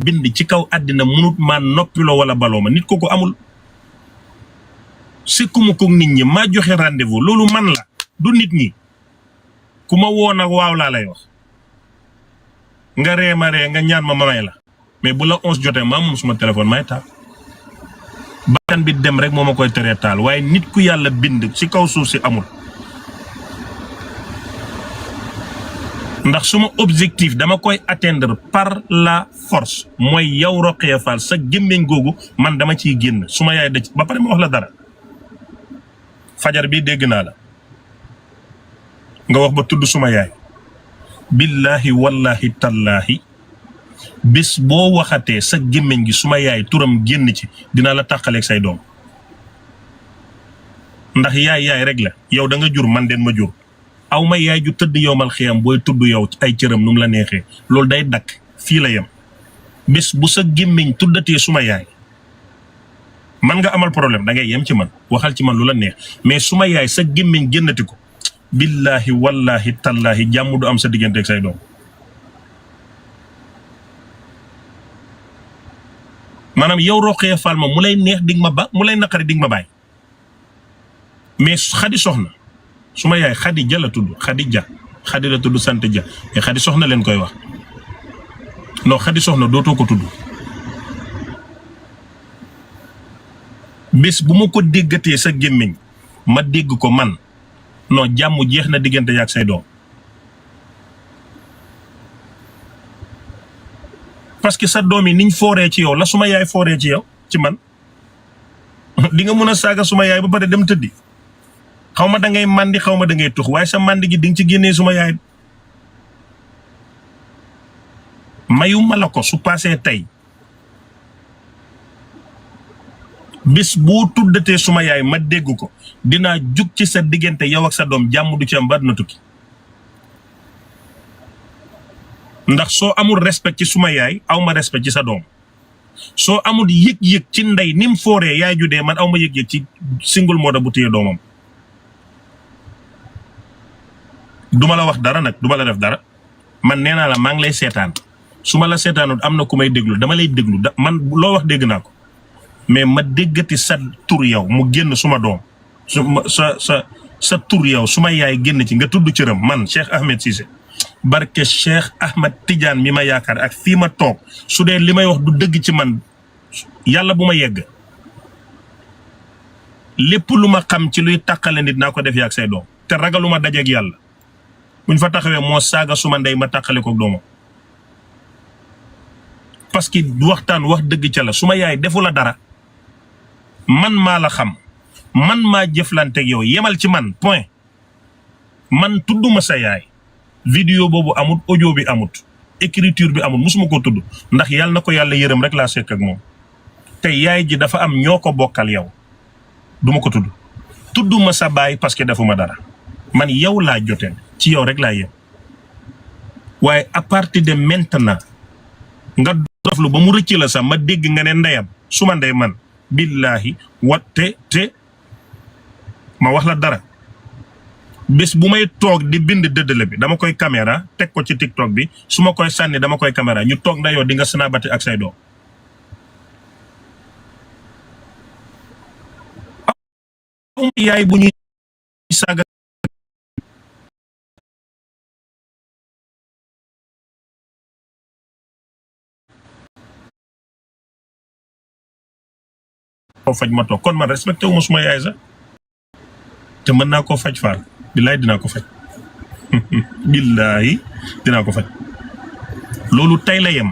bind ci kaw àddina munut maa noppiloo wala baloo ma nit ko amul sekkuma ko nit ñi maa joxe rendez-vous loolu man la du nit ñi ku ma woo nag waaw laa lay wax nga ree ma ree nga ñaan ma may la mais bu la 11 jotee maa moom suma téléphone may taal bakkan bi dem rek moo ma koy teree taal waaye nit ku yàlla bind ci kaw suuf si amul ndax suma objectif dama koy atteindre par la force mooy yow Rokhaya Fall sa gémmiñ googu man dama ciy génn suma yaay da ba pare ma wax la dara fajar bi dégg naa la nga wax ba tudd suma yaay billahi wallahi tallahi bis boo waxatee sa gémmiñ gi suma yaay turam génn ci dinaa la tàqaleeg say doom ndax yaay rek la yow da nga jur man den ma jur aw ma yaay ju tëdd yowmal xiyam booy tudd yow ay cëram nu mu la neexee loolu day dakk fii la yem bis bu sa gémmiñ tuddatee suma yaay man nga amal problème da ngay yem ci man waxal ci man lu la neex mais suma yaay sa gémmiñ génnati ko billahi wallahi tallahi jàmm du am sa digganteeg say doom maanaam yow Rokhaya Fall ma mu lay neex dig ma ba mu lay naqari dig ma bàyyi mais xadi soxna suma yaay xadi ja la tudd xadi la tudd sant ja mais xadi soxna leen koy wax non xadi soxna dootoo ko tudd bés bu ma ko déggatee sa gémmiñ ma dégg ko man non jàmm jeex na diggante yaak say doom parce que sa doom yi niñ fooree ci yow la suma yaay fooree ci yow ci man di nga mën a saaga suma yaay ba pare dem tëddi xaw ma da ngay màndi xaw ma da ngay tux waaye sa màndi gi di nga ci génnee suma yaay mayu ma la ko su paasee tey bis boo tuddatee suma yaay ma dégg ko dinaa jug ci sa diggante yow ak sa doom jàmm du ci am ba na tukki ndax soo amul respect ci suma yaay aw ma respect ci sa doom soo amul yëg-yëg ci ndey ni mu fooree yaay ju dee man aw ma yëg-yëg ci single mother bu téye doomam duma la wax dara nag duma la def dara man nee naa la maa ngi lay seetaan su ma la seetaanul am na ku may déglu dama lay déglu man loo wax dégg naa ko mais ma déggati sa tur yow mu génn suma doom sa tur yow suma yaay génn ci nga tudd cëram man Cheikh Ahmed Cissé barke Cheikh Ahmed Tidiane mi ma yaakaar ak fii ma toog su dee li may wax du dëgg ci man yàlla bu ma yegg lépp lu ma xam ci luy tàqale nit naa ko def yaak say doom te ragaluma dajeeg yàlla buñ fa taxawee moo saaga suma ndey ma tàqale ko doomam parce que waxtaan wax dëgg ca la suma yaay defu la dara man maa la xam man maa jëflanteeg yow yemal ci man point man tudduma sa yaay vidéo boobu amut audio bi amut écriture bi amut musuma ko tudd ndax yàlla na ko yàlla yërëm rek laa sekk ak moom te yaay ji dafa am ñoo ko bokkal yow duma ko tudduma sa baay parce que defuma dara man yow laa joteen ci yow rek laa yem waaye à partir de maintenant nga doflu ba mu rëcc la sax ma dégg nga ne ndeyam suma ndey man billahi watte te ma wax la dara bés bu may toog di bind dëddale bi dama koy caméra teg ko ci TikTok bi su ma koy sànni dama koy caméra ñu toog ndayoo di nga snabati ak say doom yaay bu ñuy saaga ko faj ma toog kon man respecté wu ma suma yaay sax te mën naa koo faj faal billaay dinaa ko faj billaay dinaa ko faj loolu tey la yem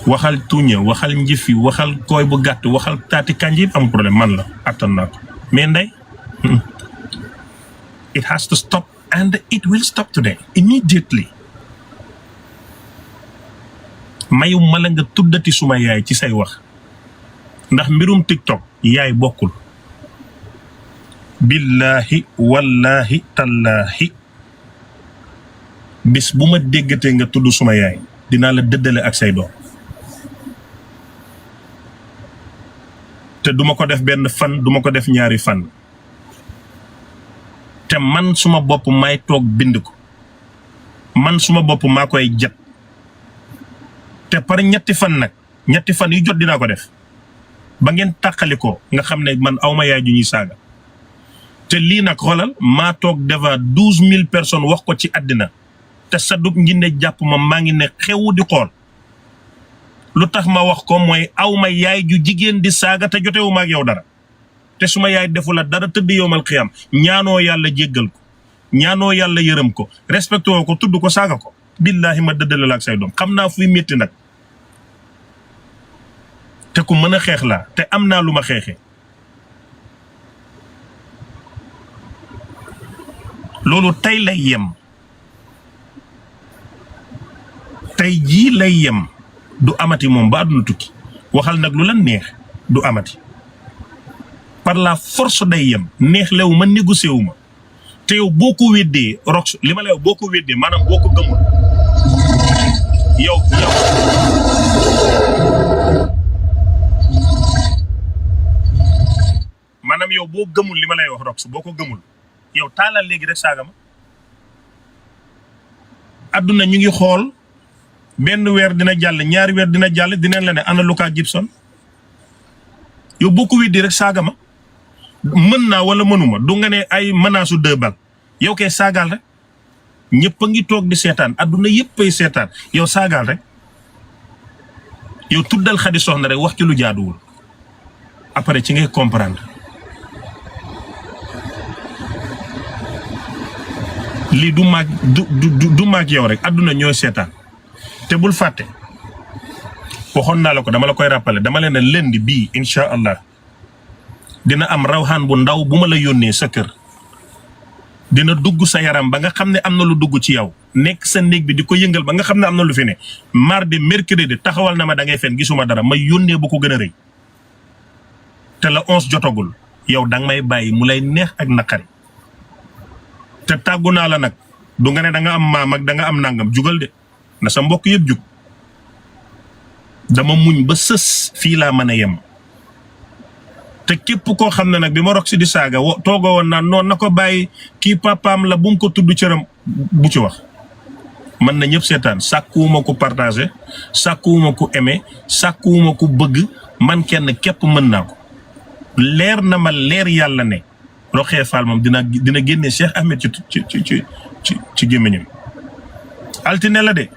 waxal tuñe waxal njifi waxal kooy bu gàtt waxal taati kanji yëpp am problème man la attan naa ko mais ndey it has to stop and it will stop today immediately mayu ma la nga tuddati suma yaay ci say wax ndax mbirum TikTok yaay bokkul billahi wallahi tallahi bis bu ma déggatee nga tudd suma yaay dinaa la dëddale ak say doom te duma ko def benn fan duma ko def ñaari fan te man suma bopp may toog bind ko man suma bopp maa koy jat te par ñetti fan nag ñetti fan yu jot dinaa ko def ba ngeen tàqalikoo nga xam ne man awma yaay ju ñuy saaga te lii nag xoolal maa toog devant 12,000 personnes wax ko ci àddina te sadub ngi ne jàpp ma maa ngi ne xewu di xool lu tax ma wax ko mooy awma yaay ju jigéen di saaga te jotewu ma ak yow dara te suma yaay defu la dara tëdd yowmal xiyam ñaanoo yàlla jéggal ko ñaanoo yàlla yërëm ko respecté woo ko tudd ko saaga ko billaahi ma dëddale la ak say doom xam naa fuy métti nag te ku mën a xeex laa te am naa lu ma xeexee loolu tey lay yem tey jii lay yem du amati moom ba àdduna tukki waxal nag lu la neex du amati par la force day yem neex lewu ma négocié wu ma te yow boo ko weddee rox li ma lay wax boo ko weddee maanaam boo ko gëmul yow maanaam yow boo gëmul li ma lay wax rox boo ko gëmul yow taalal léegi rek saaga ma adduna ñu ngi xool benn weer dina jàll ñaari weer dina jàll dinañ la ne ana Luka Gibson yow boo ko weddee rek saaga ma mën naa wala mënuma du nga ne ay menace su 2 balles yow kay saagaal rek ñëpp a ngi toog di seetaan adduna yëpp ay seetaan yow saagaal rek yow tuddal Xadi Soxna rek wax ci lu jaaduwul après ci ngay comprendre lii du maag du maag yow rek adduna ñooy seetaan te bul fàtte waxoon naa la ko dama la koy rappeler dama leen ne lundi bii incha allah dina am rawxaan bu ndaw bu ma la yónnee sa kër dina dugg sa yaram ba nga xam ne am na lu dugg ci yow nekk sa néeg bi di ko yëngal ba nga xam ne am na lu fi ne mardi mercredi taxawal na ma da ngay fen gisuma dara ma yónnee bu ko gën a rëy te la 11 jotagul yow danga may bàyyi mu lay neex ak naqari te tàggu naa la nag du nga ne da nga am maam ak da nga am nangam jugal de na sa mbokk yëpp jug dama muñ ba sës fii laa mën a yem te képp koo xam ne nag bi ma rox si di saaga tooga woon naan noonu na ko bàyyi kii papaam la bu mu ko tudd cëram bu ci wax mën na ñëpp seetaan sàkkuwuma ko partagé sàkkuwuma ko aimé sàkkuwuma ko bëgg man kenn képp mën naa ko leer na ma leer yàlla ne Roxee Fall moom dina génne Cheikh Ahmed ci gémmiñam altine la de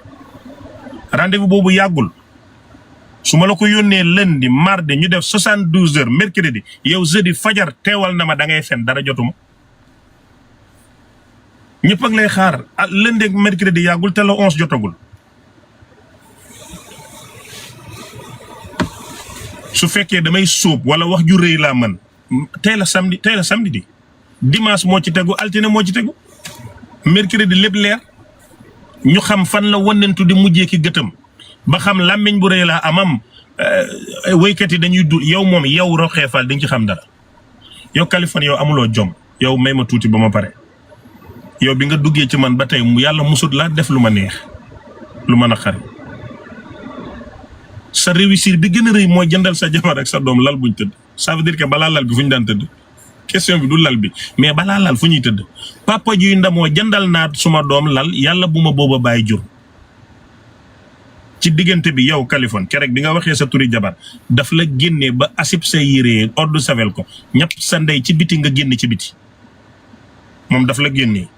rendez-vous boobu yàggul su ma la ko yónnee lundi mardi ñu def 72 heures mercredi yow jeudi fajar teewal na ma da ngay fen dara jotuma ñëpp ak lay xaar lundi ak mercredi yàggul te la 11 jotagul su fekkee damay sóob wala wax ju rëy laa mën tey la samedi di dimanche moo ci tegu altine moo ci tegu mercredi lépp leer ñu xam fan la wonentu di mujjee ki gëtëm ba xam làmmiñ bu rëy laa amam waykat yi dañuy dul yow moom yow Roxee Fall di nga ci xam dara yow Kaliphone yow amuloo jom yow may ma tuuti ba ma pare yow bi nga duggee ci man ba tey yàlla musut laa def lu ma neex lu ma naqari sa réussir bi gën a rëy mooy jëndal sa jabar ak sa doom lal buñ tëdd ça veut dire que balaa lal bi fu ñu daan tëdd question bi du lal bi mais balaa lal fu ñuy tëdd papa juy ndamoo jëndal naa suma doom lal yàlla bu ma booba bàyyi jur ci diggante bi yow Kaliphone kerek bi nga waxee sa turi jabar daf la génnee ba asib say yére ordre savel ko ñëpp sa ndey ci biti nga génn ci biti moom daf la génnee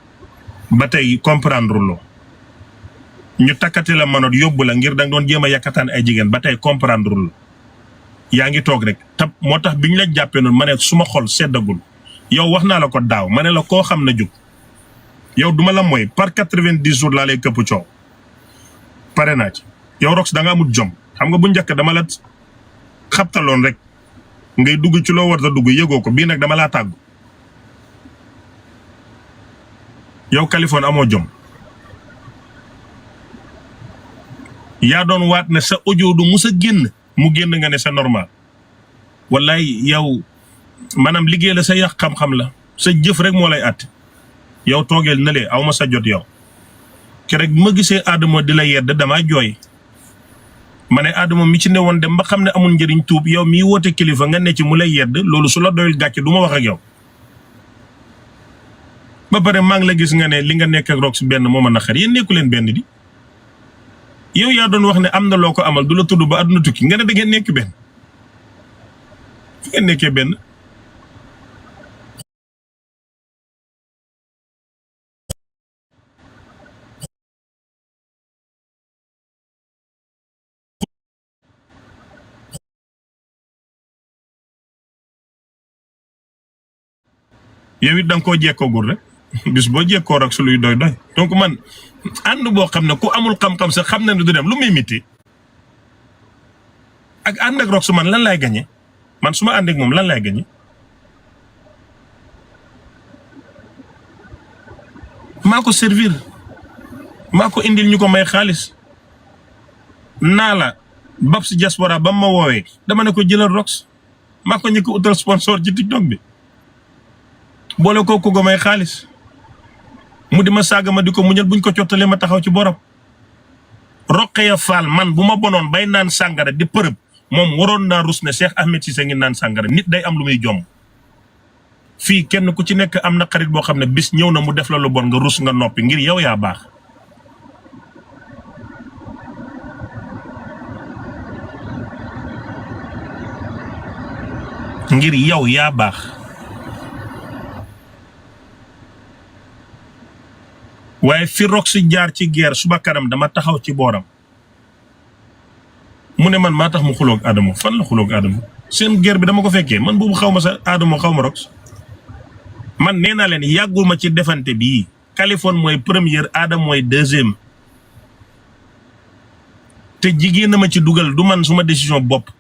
ba tey comprendre loo ñu takkati la manoot yóbbu la ngir danga doon jéem a yakkataan ay jigéen ba tey comprendre loo yaa ngi toog rek tab moo tax bi ñu la jàppee noonu ma ne suma xol seddagul yow wax naa la ko daaw ma ne la koo xam na jóg yow duma la mooy par 90 jours laa lay këpp coow pare naa ci yow Rox da nga amul jom xam nga bu njëkk dama la xabtaloon rek ngay dugg ci loo war a dugg yëgoo ko bii nag dama laa tàggu yow Kaliphone amoo jom yaa doon waat ne sa audio du mus a génn mu génn nga ne c'est normal wallaay yow maanaam liggéey la sa yàq xam-xam la sa jëf rek moo lay àtt yow toogeel na lee aw ma sa jot yow keroog bi ma gisee Adama di la yedd damaa jooy ma ne Adama mi ci ne woon dem ba xam ne amul njëriñ tuub yow mii woote kilifa nga ne ci mu lay yedd loolu su la doyul gàcce du ma wax ak yow ba pare maa ngi la gis nga ne li nga nekk ak Rox benn moo ma naqar yéen nekku leen benn di yow yaa doon wax ne am na loo ko amal du la tudd ba àdduna tukki nga ne da ngeen nekk benn fu ngeen nekkee benn. yow it da nga koo jekkoogul rek bis boo jekkoo rek su luy doy donc man ànd boo xam ne ku amul xam-xam sax xam na ne du dem lu muy miti ak ànd ak Rox man lan laay gañe man su ma ànd ak moom lan laay gañe maa ko servir maa ko indil ñu ko may xaalis naa la Babs Diaspora ba ma woowee dama ne ko jëlal Rox maa ko ñëkk utal sponsor ci TikTok bi boole ko ko may xaalis mu di ma saaga ma di ko muñal buñ ko cottalee ma taxaw ci borom. Roqeya Fall man bu ma bonoon bay naan sàngara di përëb moom waroon naa rus ne Cheikh Ahmed Cissé ngi naan sàngara nit day am lu muy jom fii kenn ku ci nekk am na xarit boo xam ne bis ñëw na mu def la lu bon nga rus nga noppi ngir yow yaa baax. ngir yow yaa baax. waaye fi Rox jaar ci guerre suba kanam dama taxaw ci booram mu ne man maa tax mu xuloog Adamo fan la xuloog Adamo seen guerre bi dama ko fekkee man boobu xaw ma sa Adamo xaw ma Rox man nee naa leen yàggul ma ci defante bii Kaliphone mooy première Adamo mooy deuxième te jigéen na ma ci dugal du man suma décision bopp.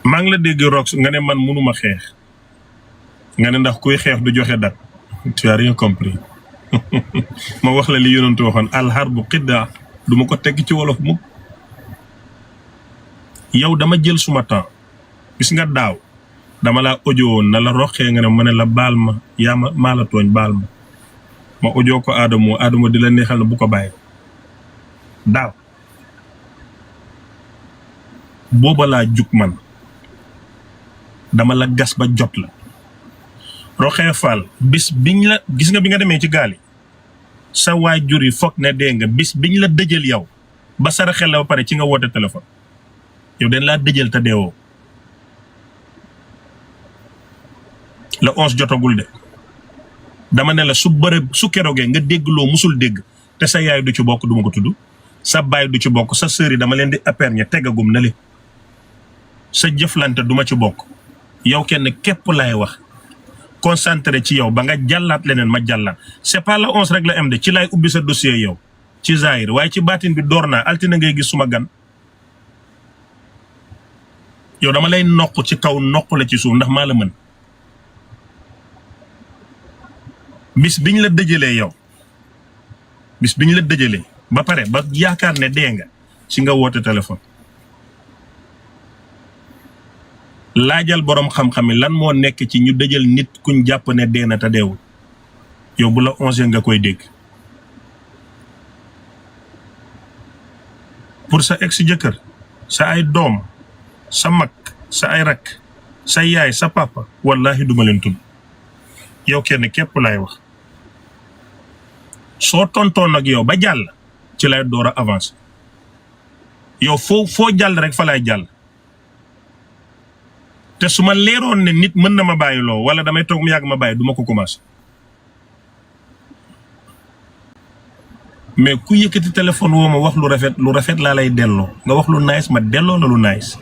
maa ngi la dégg Rox nga ne man mënuma xeex nga ne ndax kuy xeex du joxe dat tu as rien compris ma wax la li yonentu waxoon alharbu xidda du ma ko tekk ci wolof mukk yow dama jël suma temps gis nga daaw dama laa audio woon na la roxee nga ne ma ne la baal ma yaa maa la tooñ baal ma audio ko Adamo di la neexal na bu ko bàyyi daaw booba laa jug man dama la gas ba jot la Roxee Fall bis biñ la gis nga bi nga demee ci gaal yi sa waajur yi foog ne dee nga bis biñ la dëjël yow ba saraxel la ba pare ci nga woote téléphone yow dañ laa dëjël te deewoo la 11 jotagul de dama ne la su keroogee nga dégg loo musul dégg te sa yaay du ci bokk duma ko tudd sa baay du ci bokk sa sœur yi dama leen di épargner tegagum na le sa jëflante duma ci bokk yow kenn képp laay wax concentré ci yow ba nga jàllaat leneen ma jàllaat c'est pas la 11 rek la am de ci laay ubbi sa dossier yow ci Zahir waaye ci baatin bi door naa altine ngay gis suma gan yow dama lay noq ci kaw noq la ci suuf ndax maa la mën bis biñ la dëjëlee yow bis biñ la dëjëlee ba pare ba yaakaar ne dee nga ci nga woote téléphone laajal borom xam-xam yi lan moo nekk ci ñu dëjël nit kuñ jàpp ne dee na te deewul yow bu la 11 nga koy dégg pour sa ex jëkkër sa ay doom sa mag sa ay rak sa yaay sa papa wallahi duma leen tudd yow kenn képp lay wax soo tontoon ak yow ba jàll ci lay door a avancer yow foo jàll rek fa lay jàll te su ma leeroon ne nit mën na ma bàyyi loo wala damay toog mu yàgg ma bàyyi duma ko commencer mais ku yëkkati téléphone woo ma wax lu rafet laa lay delloo nga wax lu nice ma delloo la lu nice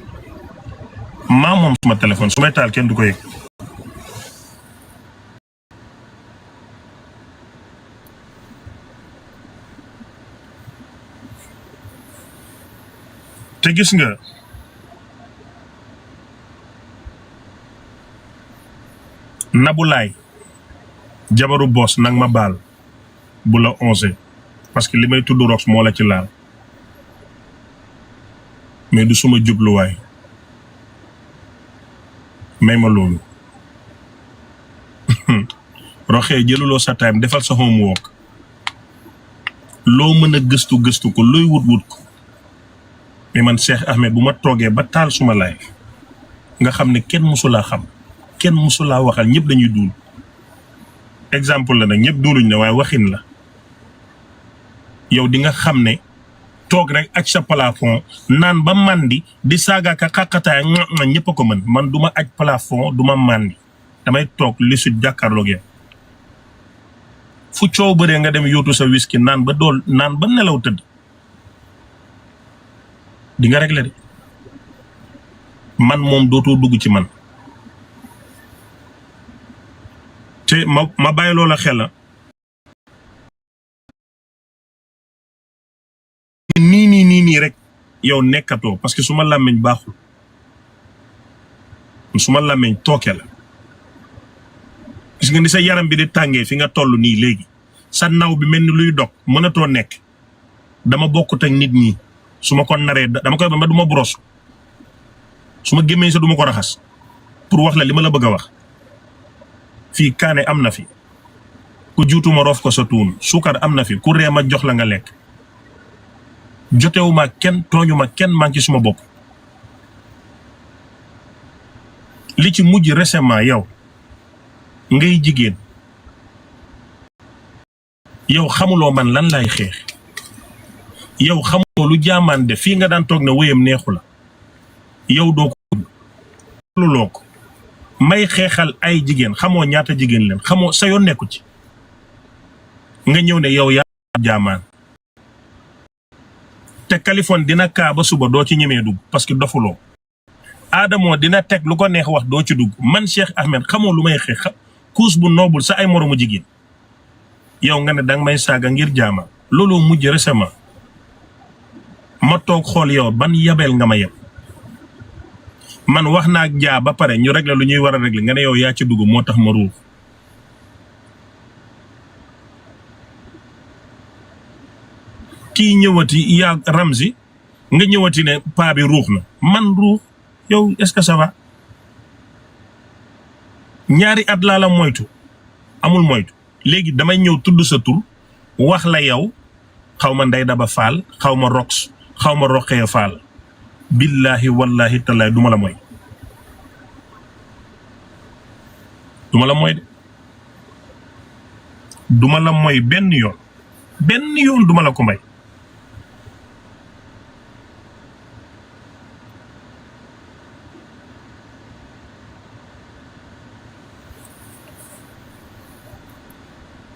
maa moom suma téléphone su may taal kenn du ko yëg te gis nga Nabulaay jabaru boos nag ma baal bu la 11 parce que li may tudd Rox moo la ci laal mais du suma jubluwaay may ma loolu Roxee jëluloo sa time defal sa homework loo mën a gëstu ko looy wut ko mais man Cheikh Ahmed bu ma toogee ba taal suma live nga xam ne kenn musulaa xam kenn musulaa waxal ñëpp dañuy duul exemple la nag ñëpp duuluñ ne waaye waxin la yow di nga xam ne toog rek aj sa plafond naan ba mandi di saaga ka xaqataay nga ñëpp a ko mën man du ma aj plafond du ma mandi damay toog li su jàkkaarloog yow fu coow bëree nga dem yóotu sa whisky naan ba nelaw tëdd di nga régler de man moom dootoo dugg ci man te ma bàyyi loola xel la nii rek yow nekkatoo parce que su ma làmmiñ baaxul su ma làmmiñ tooke la gis nga ni sa yaram bi di tàngee fi nga toll nii léegi sa naw bi mel ni luy dog mënatoo nekk dama bokkut ak nit ñi su ma ko naree dama koy ba du ma brosse su ma gémmee sa du ma ko raxas pour wax la li ma la bëgg a wax fii kaane am na fi ku juutu ma roof ko sa tuun suukar am na fi ku ree ma jox la nga lekk jotewuma kenn tooñuma kenn maa ngi ci suma bopp li ci mujj récemment yow ngay jigéen yow xamuloo man lan lay xeex yow xamuloo lu jaamaan de fii nga daan toog ne wéyam neexu la yow doo ko luloo ko may xeexal ay jigéen xamoo ñaata jigéen leen xamoo sa yoon nekku ci nga ñëw ne yow yaa jaamaan te Kaliphone dina kaa ba suba doo ci ñemee dugg parce que dofuloo Adamo dina teg lu ko neex wax doo ci dugg man Cheikh Ahmed xamoo lu may xeex kuus bu noobul sa ay moromu jigéen yow nga ne danga may saaga ngir jaama loolu mujj récemment ma toog xool yow ban yabeel nga ma yeb man wax naa ak jaa ba pare ñu régler lu ñuy war a régler nga ne yow yaa ci dugg moo tax ma ruux kii ñëwati yaa Ramzi nga ñëwati ne paa bi ruux na man ruux yow est-ce que ça va ñaari at laa la moytu amul moytu léegi damay ñëw tudd sa tur wax la yow xaw ma Ndey Daba Faal xaw ma Rox xaw ma Roqee Faal billahi wallahi tallahi duma la moy duma la moy de duma la moy benn yoon duma la ko may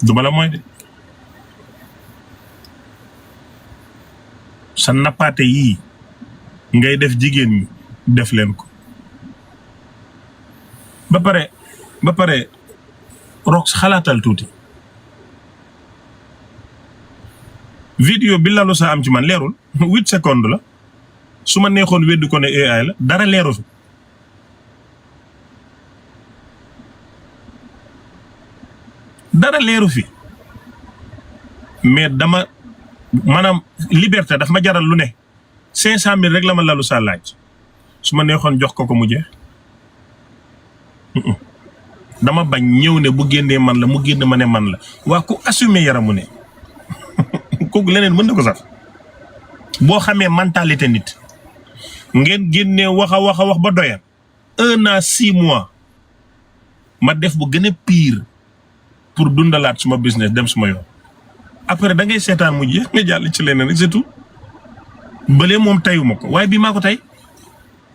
duma la moy de sa nappaate yii ngay def jigéen ñi def leen ko ba pare Rox xalaatal tuuti vidéo bi lalu sa am ci man leerul 8 secondes la su ma neexoon weddi ko ne AI la dara leeru fi dara leeru fi mais dama maanaam liberté daf ma jaral lu ne 500,000 rek la ma lalu saa laaj su ma neexoon jox ko mu jeex dama bañ ñëw ne bu génnee man la mu génn ma ne man la waa ku assumer yaramu ne kooku leneen mën na ko sax boo xamee mentalité nit ngeen génnee wax ba doyal 1 an 6 mois ma def bu gën a pire pour dundalaat suma business dem suma yoon après da ngay seetaan mu jeex nga jàll ci leneen rek c'est tout bële moom tayuma ko waaye bii maa ko tey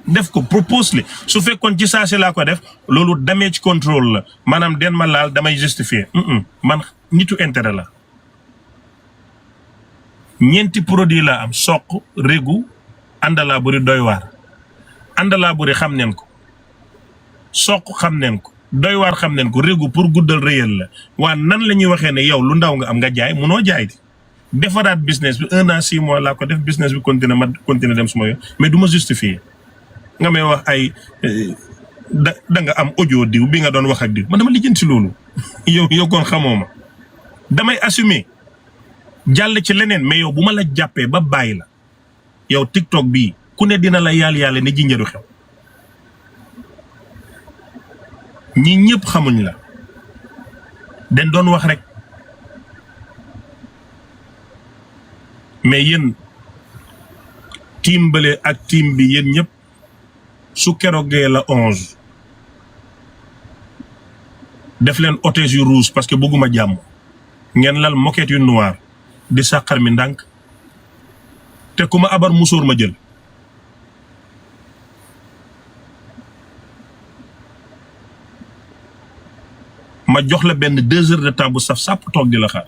def ko propose li su fekkoon ci saasi laa ko def loolu damage control la maanaam den ma laal damay justifier man nitu intérêt la ñeenti produit laa am soq régu àndalaa buri doy waar àndalaa buri xam neen ko soq xam neen ko doy waar xam neen ko régu pour guddal réyal la waa nan la ñuy waxee ne yow lu ndaw nga am nga jaay munoo jaay di defaraat business bi 1 an 6 mois laa ko def business bi continuer dem suma yoon mais du ma justifier nga may wax ay da nga am audio diw bi nga doon wax ak diw man dama lijjanti loolu yow kon xamoo ma damay assumer jàll ci leneen mais yow bu ma la jàppee ba bàyyi la yow TikTok bii ku ne dina la yàlla ne jinjeeru xew ñi ñëpp xamuñ la den doon wax rek mais yéen team bële ak team bi yéen ñëpp su keroogee la 11 def leen otage yu rouge parce que bëgguma jàmm ngeen lal moquette yu noir di sàqar mi ndànk te ku ma abar musóor ma jël ma jox la benn 2 heures de temps bu saf sàpp toog di la xaar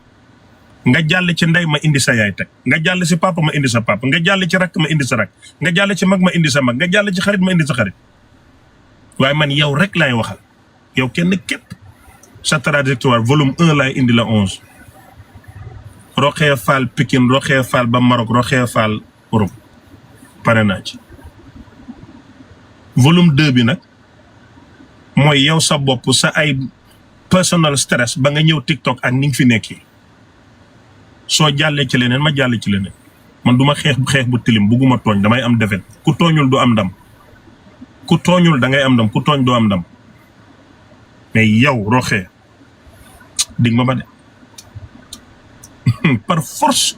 nga jàll ci ndey ma indi sa yaay teg nga jàll ci papa ma indi sa papa nga jàll ci rakk ma indi sa rakk nga jàll ci mag ma indi sa mag nga jàll ci xarit ma indi sa xarit waaye man yow rek laay waxal yow kenn képp sa trajectoire volume 1 laay indi la 11 Rokhaya Fall Pikine Rokhaya Fall ba Maroc Rokhaya Fall Europe pare naa ci volume 2 bi nag mooy yow sa bopp sa ay personal stress ba nga ñëw TikTok ak ni nga fi nekkee soo jàllee ci leneen ma jàll ci leneen man duma xeex bu tilim bugguma tooñ damay am defet ku tooñul du am ndam ku tooñul da ngay am ndam ku tooñ doo am ndam mais yow Rokhaya dig ma ba de par force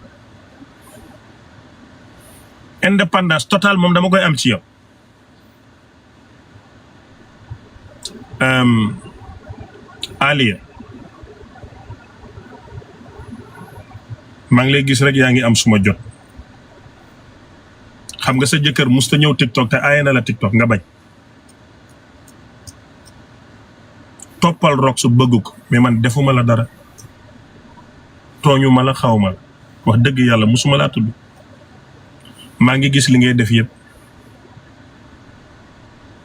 indépendance totale moom dama koy am ci yow Aliya maa ngi lay gis rek yaa ngi am suma jot xam nga sa jëkkër musta ñëw TikTok te aaye na la TikTok nga bañ toppal Rox bëgg ko mais man defuma la dara tooñu ma la xaw ma la wax dëgg yàlla musuma laa tudd maa ngi gis li ngay def yëpp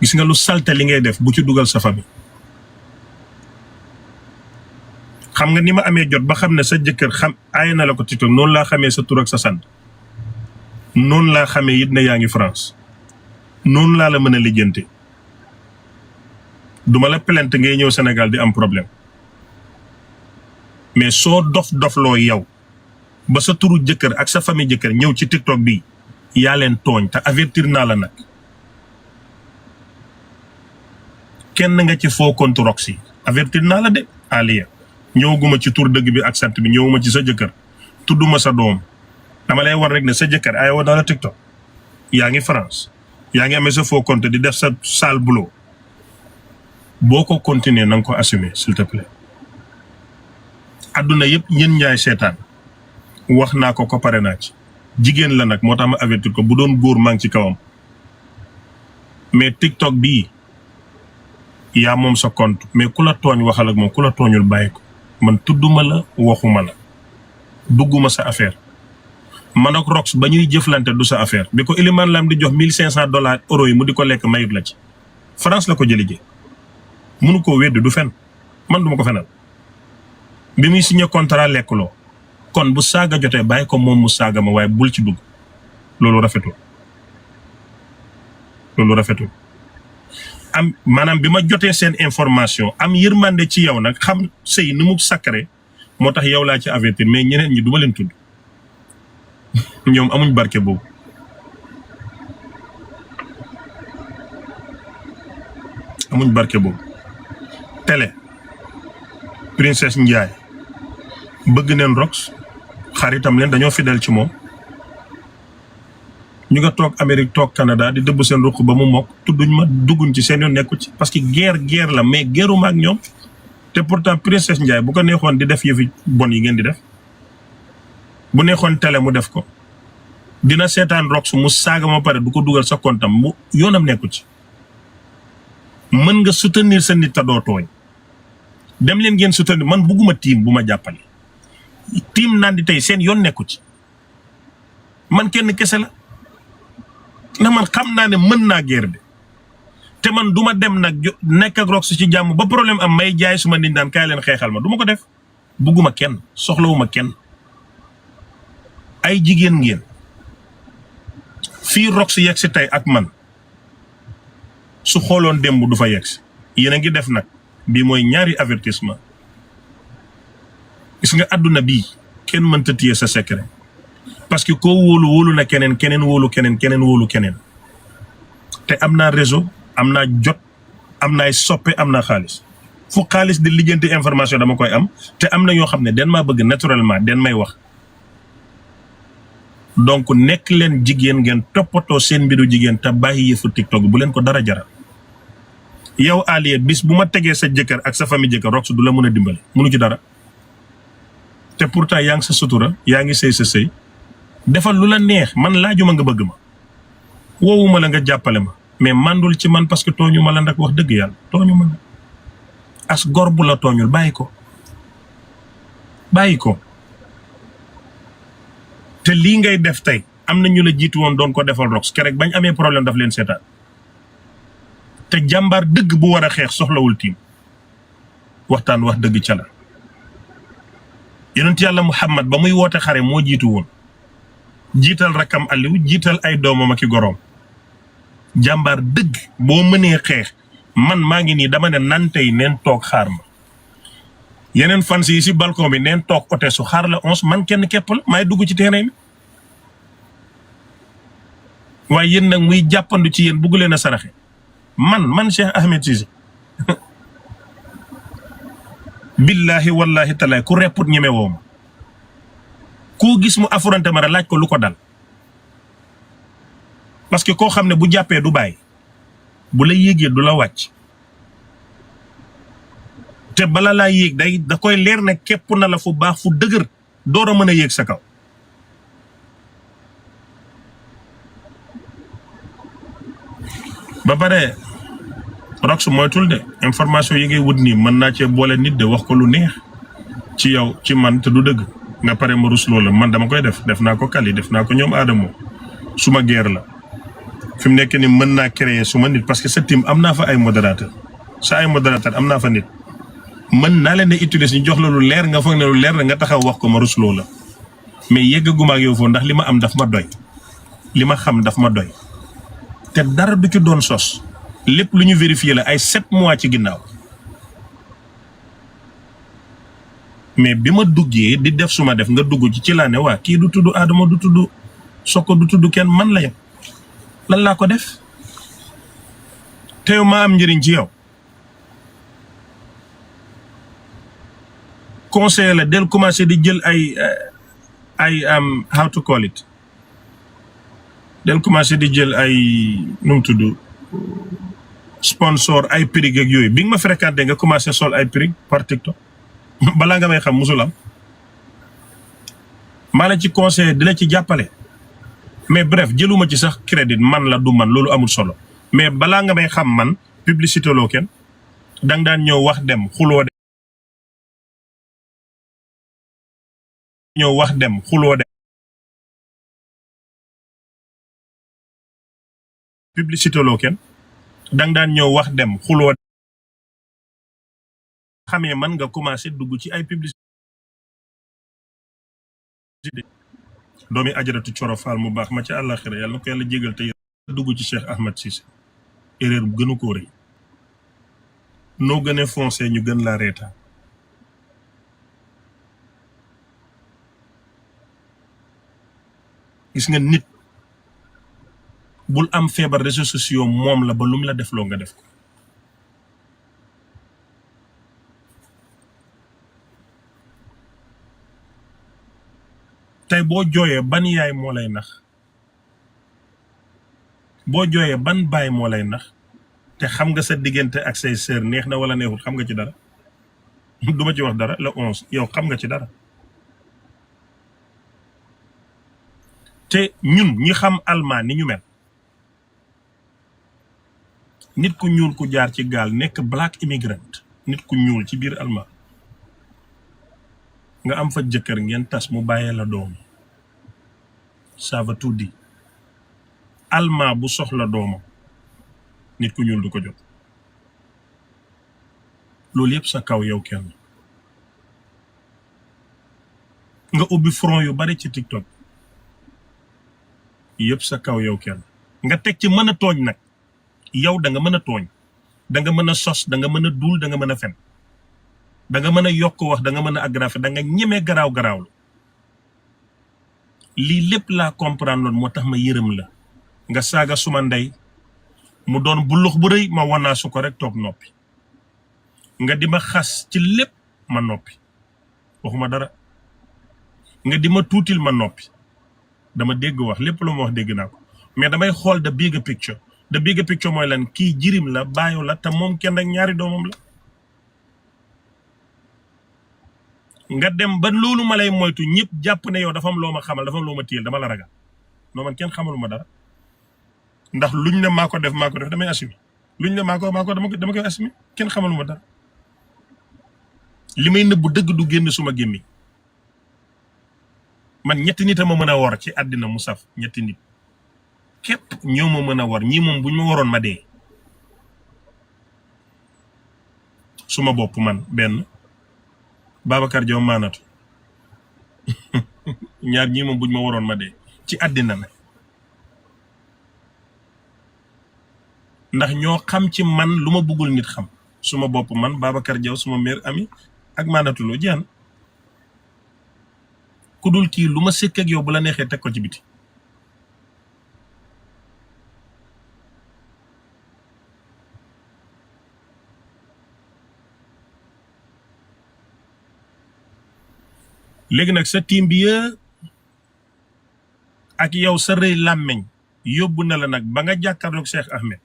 gis nga lu salte li ngay def bu ci dugal sa famille xam nga ni ma amee jot ba xam ne sa jëkkër xam aaye na la ko TikTok noonu laa xamee sa tur ak sa sant noonu laa xamee it ne yaa ngi France noonu laa la mën a lijjante duma la plainte ngay ñëw Sénégal di am problème mais soo dof-dofloo yow ba sa turu jëkkër ak sa famille jëkkër ñëw ci TikTok bi yaa leen tooñ te avertir naa la nag kenn nga ci faux compte Rox yi avertir naa la de Aliya ñëwaguma ci tur dëgg bi ak sant bi ñëwuma ci sa jëkkër tudduma sa doom dama lay war rek ne sa jëkkër ay woon na la TikTok yaa ngi France yaa ngi amee sa faux compte di def sa sale boulot boo ko continuer na nga ko assumer s'il te plaît adduna yëpp ñen ñaay seetaan wax naa ko pare naa ci jigéen la nag moo tax ma avertir ko bu doon góor maa ngi ci kawam mais TikTok bii yaa moom sa compte mais ku la tooñ waxal ak moom ku la tooñul bàyyi ko man tudduma la waxuma la dugguma sa affaire man ak Rox ba ñuy jëflante du sa affaire bi ko Iliman Lam di jox $1,500 euros yi mu di ko lekk mayut la ci France la ko jëli ji mënu koo weddi du fen man duma ko fenal bi muy signé contrat lekkuloo kon bu saaga jotee bàyyi ko moom mu saaga ma waaye bul ci dugg loolu rafetul am maanaam bi ma jotee seen information am yërmande ci yow nag xam sëy ni mu sacré moo tax yow laa ci avertir mais ñeneen ñi duma leen tudd ñoom amuñ barke boobu télé Princesse Ndiaye bëgg neen Rox xaritam leen dañoo fidèle ci moom ñu nga toog Amérique toog Canada di dëbb seen ruq ba mu mokk tudduñ ma dugguñ ci seen yoon nekku ci parce que guerre la mais guerruma ak ñoom te pourtant Princesse Ndiaye bu ko neexoon di def yëfi bon yi ngeen di def bu neexoon télé mu def ko dina seetaan Rox mu saaga ma pare du ko dugal sa kontam mu yoonam nekku ci mën nga soutenir sa nit ta doo tooñ dem leen ngeen soutenir man bugguma tiim bu ma jàppale tiim naan di tey seen yoon nekku ci man kenn kese la ndax man xam naa ne mën naa guerre bi te man duma dem nag nekk ak Rox ci jàmm ba problème am may jaay suma nit daan kaay leen xeexal ma duma ko def bugguma kenn soxlawuma kenn ay jigéen ngeen fii Rox yegg si tey ak man su xooloon démb du fa yegg si yéen a ngi def nag bii mooy ñaari avertissement gis nga àdduna bii kenn mënta téye sa secret parce que koo wóolu na keneen wóolu keneen te am naa réseau am naa jot am naay soppe am naa xaalis fu xaalis di lijjanti information dama koy am te am na yoo xam ne den maa bëgg naturellement den may wax donc nekk leen jigéen ngeen toppatoo seen mbiru jigéen te bàyyi yëfu TikTok bu leen ko dara jaral. yow Aliya bis bu ma tegee sa jëkkër ak sa famille jëkkër Rox du la mën a dimbali mënu ci dara te pourtant yaa ngi sa sutura yaa ngi sëy sa sëy defal lu la neex man laajuma nga bëgg ma woowuma la nga jàppale ma mais mandul ci man parce que tooñu ma la nag wax dëgg yàlla tooñu ma la as gor bu la tooñul bàyyi ko te lii ngay def tey am na ñu la jiitu woon doon ko defal Rox kerek bañ amee problème daf leen seetaan te jàmbaar dëgg bu war a xeex soxlawul tiim waxtaan wax dëgg ca la yonent yàlla Muhammad ba muy woote xare moo jiitu woon jiital rakkam Aliou jiital ay doomam ak i goroom jàmbaar dëgg boo mënee xeex man maa ngi nii dama ne nante yi neen toog xaar ma yeneen fans yi si balcon bi neen toog ote su xaar la 11 man kenn képp la maay dugg ci terrain mi waaye yéen nag muy jàppandu ci yéen bugg leen a saraxe man Cheikh Ahmed Cissé billahi wallahi talaay ku repput ñeme woo ma koo gis mu affronté ma laaj ko lu ko dal parce que koo xam ne bu jàppee du bàyyi bu la yéegee du la wàcc te bala laa yéeg da koy leer ne képp na la fu baax fu dëgër door a mën a yéeg sa kaw ba pare Rox moytul de information yi ngay wut nii mën naa cee boole nit de wax ko lu neex ci yow ci man te du dëgg nga pare ma rus loola man dama koy def naa ko Kali def naa ko ñoom Adamo suma guerre la fi mu nekk ni mën naa créer suma nit parce que sa team am naa fa ay modérateur am naa fa nit mën naa leen di utiliser ñu jox la lu leer nga foog ne lu leer la nga taxaw wax ko ma rus loola mais yeggaguma ak yow foofu ndax li ma am daf ma doy li ma xam daf ma doy te dara du ci doon sos lépp lu ñu vérifié la ay 7 mois ci ginnaaw mais bi ma duggee di def suma def nga dugg ci laa ne waa kii du tudd Adama du tudd Soko du tudd kenn man la yem lan laa ko def te yow maa am njëriñ ci yow conseil la del commencé di jël ay how to call it del commencé di jël ay nu mu tudd sponsor ay prix ak yooyu bi nga ma fréquenté nga commencé sol ay prix par TikTok balaa nga may xam musul am maa la ci conseillé di la ci jàppale mais bref jëluma ci sax crédit man la du man loolu amul solo mais balaa nga may xam man publicité loo kenn dang daan ñëw wax dem xuloo dem publicité loo kenn dang daan ñëw wax dem xuloo xamee man nga commencé dugg ci ay publicité doomi ajaratu Coro Fall mu baax ma ci àllaxira yàlla na ko yàlla jégal te dugg ci Cheikh Ahmed Cissé erreur bu gënu koo rëy noo gën a foncé ñu gën laa reetaan gis nga nit bul am feebar réseaux sociaux moom la ba lu mu la def loo nga def ko tey boo jooyee ban yaay moo lay nax boo jooyee ban baay moo lay nax te xam nga sa diggante ak say sœur neex na wala neexul xam nga ci dara duma ci wax dara le 11 yow xam nga ci dara te ñun ñi xam Allemagne ni ñu mel nit ku ñuul ku jaar ci gaal nekk black immigrant nit ku ñuul ci biir Allemagne nga am fa jëkkër ngeen tas mu bàyyee la doom ça veut tout dire Allemand bu soxla doomam nit ku ñuul du ko jot loolu yëpp sa kaw yow kenn nga ubbi front yu bari ci TikTok yëpp sa kaw yow kenn nga teg ci mën a tooñ nag yow da nga mën a tooñ da nga mën a sos da nga mën a duul da nga mën a fen da nga mën a yokk wax da nga mën a aggraver da nga ñemee garaawlu lii lépp laa comprendre loon moo tax ma yërëm la nga saaga suma ndey mu doon bulux bu rëy ma wanaasu ko rek toog noppi nga di ma xas ci lépp ma noppi waxuma dara nga di ma tuutil ma noppi dama dégg wax lépp lu ma wax dégg naa ko mais damay xool the bigger picture. The bigger picture mooy lan kii jirim la baayu la te moom kenn ak ñaari doomam la. nga dem ba loolu ma lay moytu ñëpp jàpp ne yow dafa am loo ma xamal dafa am loo ma téyel dama la ragal non man kenn xamaluma dara ndax luñ ne maa ko def damay assumer luñ ne maa ko dama koy assumer kenn xamaluma dara li may nëbbu dëgg du génn suma gémmi man ñetti nit a ma mën a wor ci àddina mu saf ñetti nit képp ñoo ma mën a wor ñii moom buñ ma waroon ma dee suma bopp man benn Babacar Diaw maanatu ñaar ñii moom buñ ma waroon ma dee ci àddina nag ndax ñoo xam ci man lu ma bëggul nit xam suma bopp man Babacar Diaw suma mère ami ak maanatuloo jeex na ku dul kii lu ma sëkk ak yow bu la neexee teg ko ci biti léegi nag sa team bi ak yow sa rëy làmmeñ yóbbu na la nag ba nga jàkkaarloog Cheikh Ahmed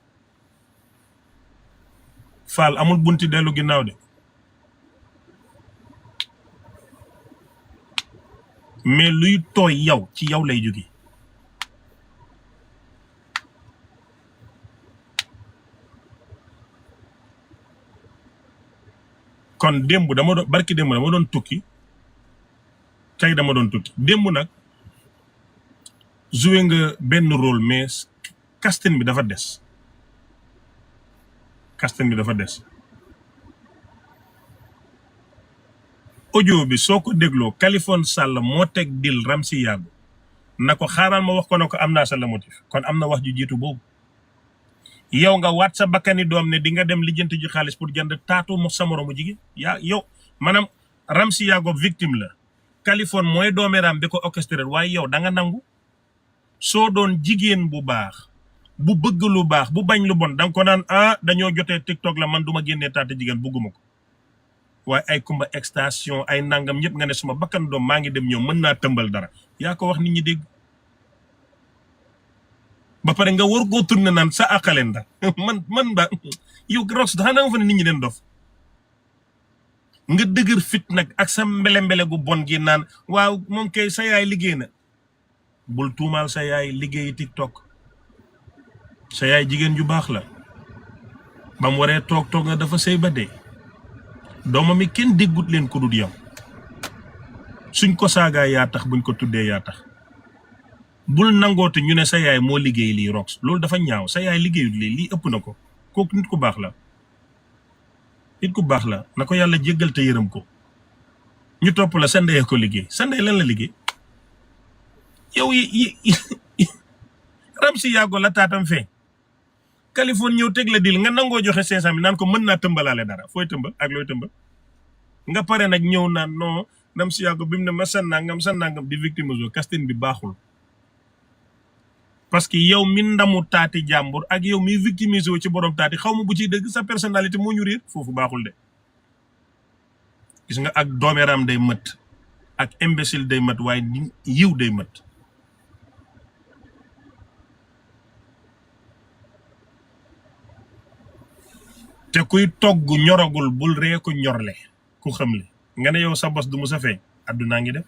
Fall amul bunti dellu ginnaaw de mais luy tooy yow ci yow lay jóge kon démb dama doon barki démb dama doon tukki tey dama doon tukki démb nag joué nga benn rôle mais casting bi dafa des audio bi soo ko dégloo Kaliphone Sall moo teg dil Ramsi Yaago na ko xaaral ma wax ko na ko am naa sa la motif kon am na wax ju jiitu boobu yow nga waat sa bakkani doom ne di nga dem lijjanti ji xaalis pour jënd taatu mo sa moromu jigéen yaa yow maanaam Ramsi Yaago victime la Kaliphone mooy doomeeraam bi ko orchestré waaye yow da nga nangu soo doon jigéen bu baax bu bëgg lu baax bu bañ lu bon danga ko naan dañoo jotee TikTok la man duma génnee taate jigéen bëgguma ko waaye ay kumba extension ay nangam ñëpp nga ne suma bakkan doom maa ngi dem ñëw mën naa tëmbal dara yaa ko wax nit ñi dégg ba pare nga war koo tourné naan sa àqaleen da man ba yow rox daxa na nga fa ne nit ñi den dof nga dëgër fit nag ak sa mbele-mbele gu bon gi naan waaw moom kay sa yaay liggéey na bul tuumaal sa yaay liggéeyi TikTok sa yaay jigéen ju baax la ba mu waree toog na dafa sëy ba dee doomam mi kenn déggut leen ko dul yow suñ ko saagaa yaa tax buñ ko tuddee yaa tax bul nangoote ñu ne sa yaay moo liggéey lii rox loolu dafa ñaaw sa yaay liggéeyut lii ëpp na ko kooku nit ku baax la na ko yàlla jéggal te yërëm ko ñu topp la sa ndey ko liggéey sa ndey lan la liggéey yow Ramsi Yaago la taatam feeñ Kaliphone ñëw teg la dil nga nangoo joxe 500 000 naan ko mën naa tëmbalaale dara fooy tëmbal ak looy tëmbal nga pare nag ñëw naan non Ramsi Yaago bi mu ne ma sa nangam di victime casting bi baaxul parce que yow mi ndamu taati jàmbur ak yow mi victimisé ci borom taati xaw ma bu ciy dëgg sa personnalité moo ñu réer foofu baaxul de gis nga ak doomeeraam day mët ak imbécile day mët waaye yiw day mët te kuy togg ñoragul bul ree ko ñorle ku xamle nga ne yow sa bos du mu sa feeñ addunaa ngi def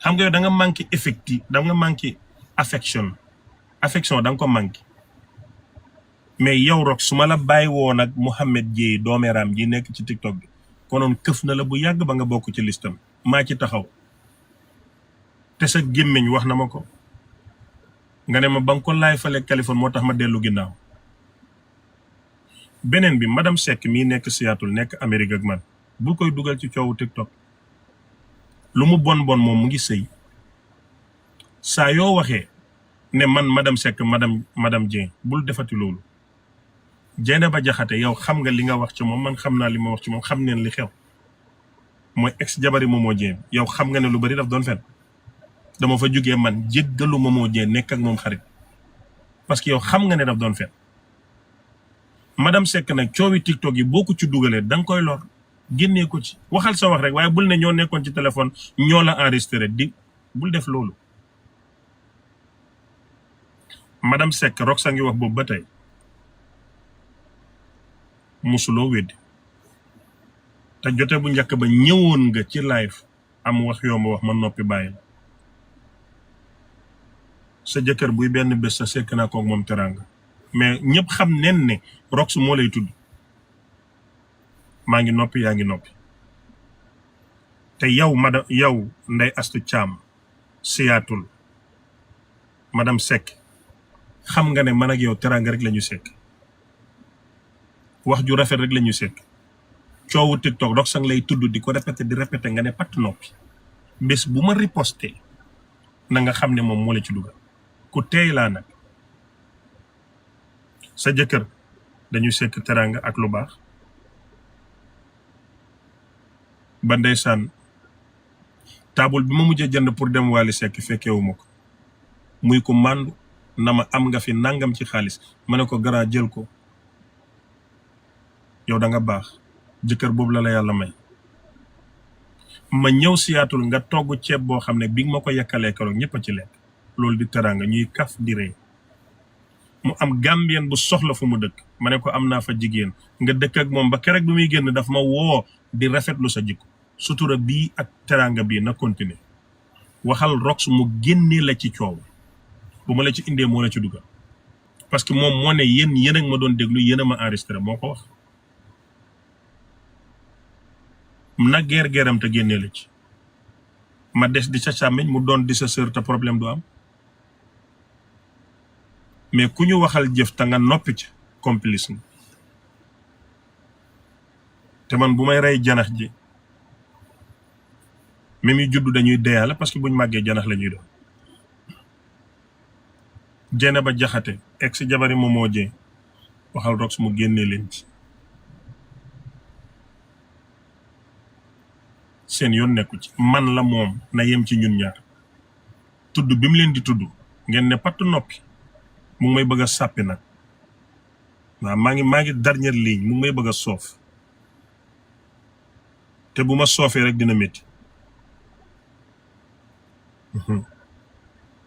xam nga yow da nga manqué da nga manqué affection da nga ko manqué mais yow rek su ma la bàyyi woon ak Mouhamed Dieye doomeeraam ji nekk ci TikTok bi konoon këf na la bu yàgg ba nga bokk ci listam maa ci taxaw te sa gémmiñ wax na ma ko nga ne ma ba nga ko laay fale Kaliphone moo tax ma dellu ginnaaw beneen bi madame Seck mii nekk Seattle nekk Amérique ak man bul koy dugal ci coowu TikTok lu mu bon moom mu ngi sëy saa yoo waxee ne man madame Seck madame Dieng bul defati loolu Dieynaba Diakhaté yow xam nga li nga wax ci moom man xam naa li ma wax ci moom xam neen li xew mooy ex jabari Momo Dieng yow xam nga ne lu bari daf doon fen dama fa jógee man jéggalu Momo Dieng nekk ak moom xarit parce que yow xam nga ne daf doon fen madame Seck nag coowi TikTok yi boo ko ci dugalee da nga koy lor génnee ko ci waxal sa wax rek waaye bul ne ñoo nekkoon ci téléphone ñoo la enregistré di bul def loolu. madame Seck Rox a ngi wax boobu ba tey musuloo weddi te jote bu njëkk ba ñëwoon nga ci live am wax yoo ma wax ma noppi bàyyi la sa jëkkër buy benn bés sa sekk naa koog moom teraanga mais ñëpp xam nen ne Rox moo lay tudd maa ngi noppi yaa ngi noppi te yow yow Ndeye Astou Thiam Seattle madame Seck xam nga ne man ak yow teraanga rek la ñu sekk wax ju rafet rek la ñu sekk coowu TikTok Rox sang lay tudd di ko répété nga ne patt noppi bés bu ma riposté na nga xam ne moom moo la ci dugal ku teey laa nag sa jëkkër dañu sekk teraanga ak lu baax ba ndeysaan taabul bi ma mujjee jënd pour dem Wally Seck fekkeewu ma ko muy ko màndu na ma am nga fi nangam ci xaalis ma ne ko gara jël ko yow da nga baax jëkkër boobu la yàlla may ma ñëw Seattle nga togg ceeb boo xam ne bi nga ma ko yekkalee keroog ñëpp a ci lekk loolu di teraanga ñuy kaf di ree mu am Gambien bu soxla fu mu dëkk ma ne ko am naa fa jigéen nga dëkk ak moom ba keroog bi muy génn daf ma woo di rafetlu sa jikko sutura bii ak teraanga bii na continuer waxal Rox mu génnee la ci coow bu ma la ci indee moo la ci dugal parce que moom moo ne yéen ak ma doon déglu yéen a ma enregistré moo ko wax na geer-geeram te génnee la ci ma des di sa càmmiñ mu doon di sa sœur te problème du am mais ku ñu waxal jëf te nga noppi ca complice nga te man bu may rey janax ji même yu juddu dañuy deyaale parce que buñ màggee janax la ñuy doon jene ba jaxate ex jabari Momo Dieng waxal Rox mu génnee leen ci seen yoon nekku ci man la moom na yem ci ñun ñaar tudd bi mu leen di tudd ngeen ne patt noppi mu ngi may bëgg a sàppi nag waaw maa ngi dernière ligne mu ngi may bëgg a soof te bu ma soofee rek dina métti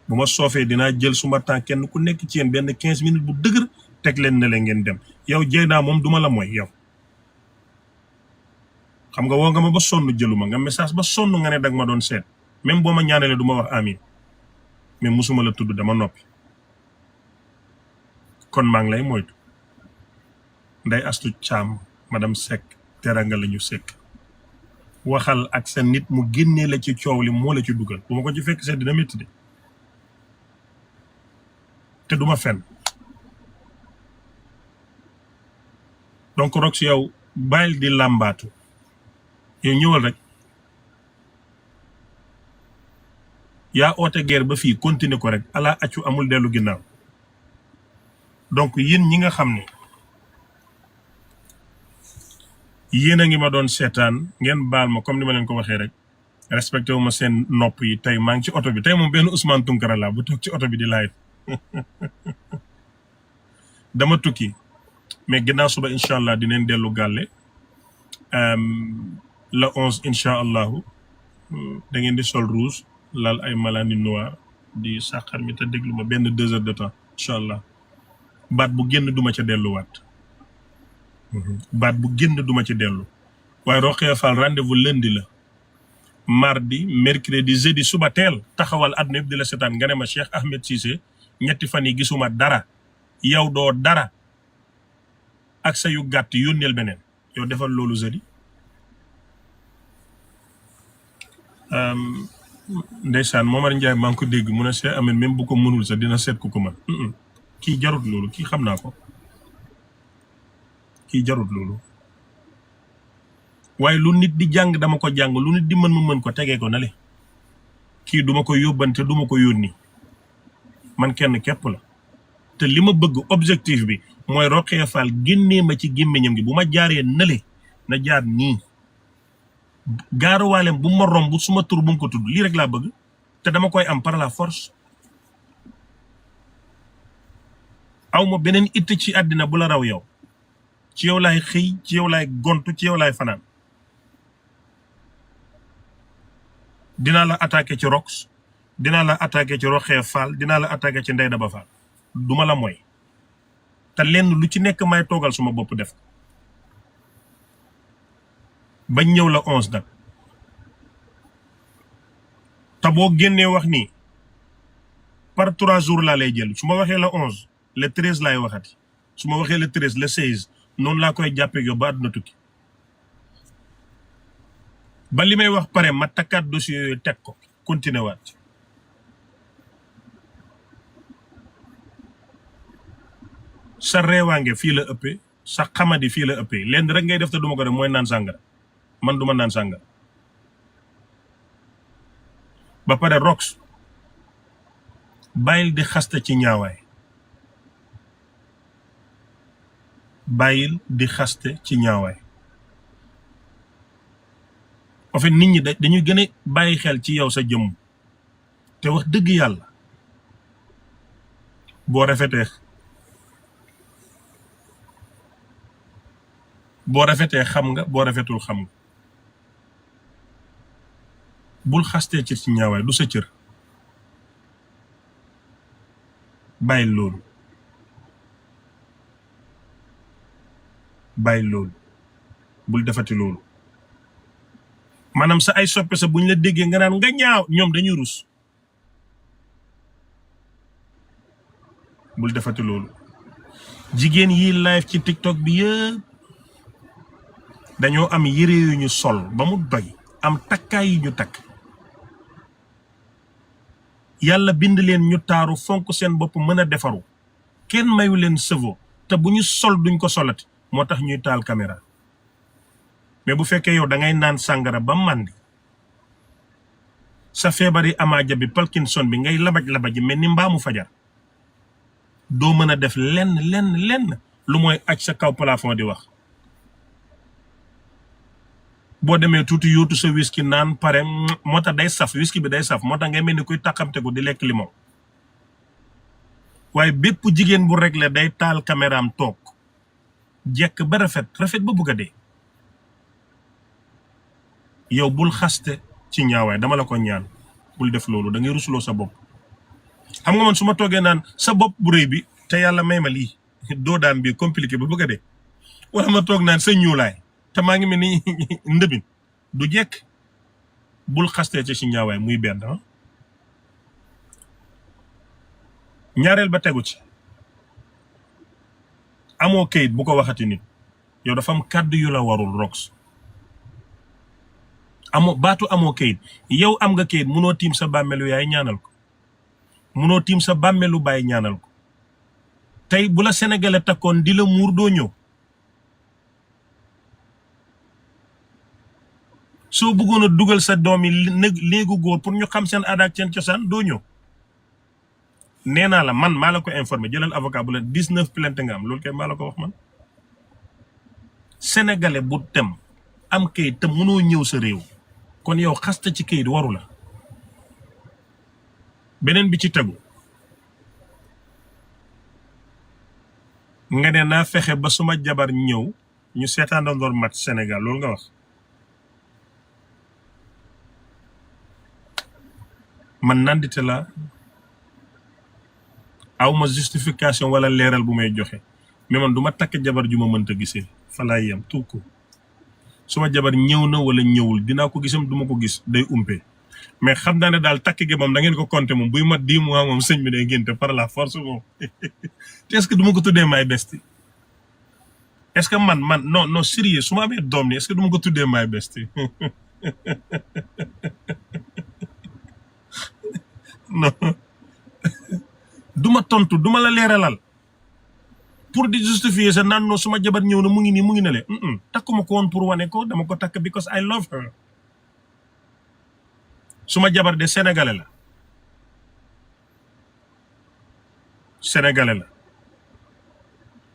bu ma soofee dinaa jël suma temps kenn ku nekk ci yéen benn 15 minutes bu dëgër teg leen ne leen ngeen dem yow Dieyna moom duma la mooy yow xam nga woo nga ma ba sonn jëluma nga message ba sonn nga ne dag ma doon seet même boo ma ñaanalee du ma wax amin mais musuma la tudd dama noppi kon maa ngi lay moytu Ndeye Astou Thiam madame Seck teraanga la ñu sekk waxal ak sa nit mu génnee la ci coow li moo la ci dugal bu ma ko ci fekk seet dina métti de te duma fen donc Rox yow bàyyil di làmbaatu yow ñëwal rek yaa oote guerre ba fii continuer ko rek ala accu amul dellu ginnaaw donc yéen ñi nga xam ne yéen a ngi ma doon seetaan ngeen baal ma comme ni ma leen ko waxee rek respecté wu ma seen nopp yi tey maa ngi ci oto bi tey moom benn Ousmane Tounkara la bu toog ci oto bi di live dama tukki mais ginnaaw suba incha allah dinañ dellu gàlle la 11 incha allahu da ngeen di sol rouge lal ay malani noir di sàqar mi te déglu ma benn 2 heures de temps incha allah baat bu génn duma ca delluwaat baat bu génn duma ci dellu waaye Rokhaya Fall rendez-vous lundi la mardi mercredi jeudi suba teel taxawal àdduna yëpp di la seetaan nga ne ma Cheikh Ahmed Cissé ñetti fan yi gisuma dara yow doo dara ak sa yu gàtt yónneel beneen yow defal loolu jeudi ndeysaan Momar Ndiaye maa ngi ko dégg mu ne Cheikh Ahmed même bu ko mënul sax dina seet ku ko man kii jarut loolu kii xam naa ko kii jarut loolu waaye lu nit di jàng dama ko jàng lu nit di mën ma mën ko tegee ko nale kii duma ko yóbbante duma ko yónni man kenn képp la te li ma bëgg objectif bi mooy Rokhaya Fall génnee ma ci gémmiñam gi bu ma jaaree nale na jaar nii gaaruwaaleem bu ma romb suma tur bu mu ko tudd lii rek laa bëgg te dama koy am par la force aw ma beneen itte ci àddina bu la raw yow ci yow laay xëy ci yow laay gontu ci yow laay fanaan dinaa la attaqué ci Rox dinaa la attaqué ci Roxee Fall dinaa la attaqué ci Ndey Daba Fall duma la mooy te lenn lu ci nekk may toogal suma bopp def bañ ñëw la 11 nag te boo génnee wax nii par 3 jours laa lay jël su ma waxee la 11 le 13 laay waxati su ma waxee le 13 le 16 noonu laa koy jàppee yow ba àdduna tukki ba li may wax pare ma takkaat dossier yooyu teg ko continuer waat sa reewaange fii la ëppee sa xamadi fii la ëppee lenn rek ngay def te duma ko def mooy naan sàngara man duma naan sàngara ba pare Rox bàyyil di xaste ci ñaawaay bàyyil di xaste ci ñaawaay en fait nit ñi dañuy gën a bàyyi xel ci yow sa jëmm te wax dëgg yàlla boo rafetee xam nga boo rafetul xam nga bul xastee ci ñaawaay du sa cër bàyyil loolu bul defati loolu maanaam sa ay soppe sa buñ la déggee nga naan nga ñaaw ñoom dañuy rus bul defati loolu jigéen yi live ci TikTok bi yëpp dañoo am yére yu ñu sol ba mu doy am takkaay yu ñu takk yàlla bind leen ñu taaru fonk seen bopp mën a defaru kenn mayu leen sëvo te bu ñu sol duñ ko solati moo tax ñuy taal caméra mais bu fekkee yow da ngay naan sàngara ba màndi sa feebari amaaja bi Parkinson bi ngay labaj mel ni mbaamu fajar doo mën a def lenn lu mooy aj sa kaw plafond di wax boo demee tuuti yóotu sa whisky naan pare moo tax day saf whisky bi day saf moo tax ngay mel ni kuy tàqamte ko di lekk limon waaye bépp jigéen bu réglé day taal caméraam toog jekk ba rafet ba bugg a dee yow bul xaste ci ñaawaay dama la ko ñaan bul def loolu da ngay rusuloo sa bopp xam nga man su ma toogee naan sa bopp bu rëy bi te yàlla may ma lii doo daan bi compliqué ba bëgg a dee wala ma toog naan sa ñuulaay te maa ngi mel ni ndëbin du jekk bul xastee ci ñaawaay muy benn ñaareel ba tegu ci amoo kayit bu ko waxati nit yow dafa am kàddu yu la warul Rox amoo kayit yow am nga kayit munoo tiim sa bàmmeelu yaay ñaanal ko munoo tiim sa bàmmeelu baay ñaanal ko tey bu la sénégalais takkoon di la muur doo ñëw soo bëggoon a dugal sa doom yi léegu góor pour ñu xam seen aada ak seen cosaan doo ñëw nee naa la man maa la ko informé jëlal avocat bu la 19 plainte nga am loolu kay maa la ko wax man sénégalais bu tem am kayit te mënoo ñëw sa réew kon yow xasta ci kayit waru la beneen bi ci tegu nga ne naa fexe ba suma jabar ñëw ñu seetaandandoor match Sénégal loolu nga wax man nandite la awma justification wala leeral bu may joxe mais man du ma takk jabar ju ma mënta gisee fa laay yem tout ko suma jabar ñëw na wala ñëwul dinaa ko gisam duma ko gis day umpe mais xam naa ne daal takk gi moom da ngeen ko compter moom buy mat 10 mois moom sëñ bi day génte par la force moom te est-ce que duma ko tuddee my bestie est-ce que man non sérieux su ma amee doom ni est-ce que duma ko tuddee my bestie non duma tontu duma la leeralal pour di justifier sa naan non suma jabar ñëw na mu ngi nii mu ngi ne le takkuma ko woon pour wane ko dama ko takk because I love her suma jabar de sénégalais la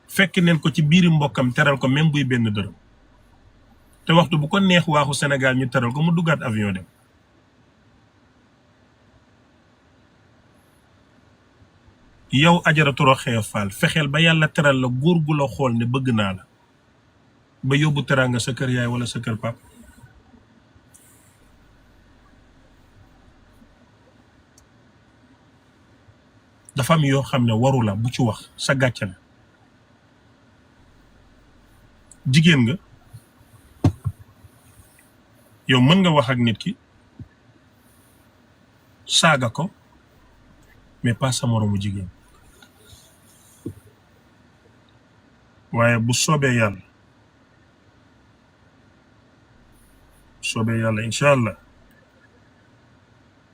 fekk neen ko ci biiri mbokkam teral ko même buy benn dërëm te waxtu bu ko neex waaxu Sénégal ñu teral ko mu duggaat avion dem yow Ajaratu Roxaya Fall fexeel ba yàlla teral la góor gu la xool ne bëgg naa la ba yóbbu teraanga sa kër yaay wala sa kër pap dafa am yoo xam ne waru la bu ci wax sa gàcce la. jigéen nga yow mën nga wax ak nit ki saaga ko mais pas sa moromu jigéen waaye bu soobee yàlla incha allah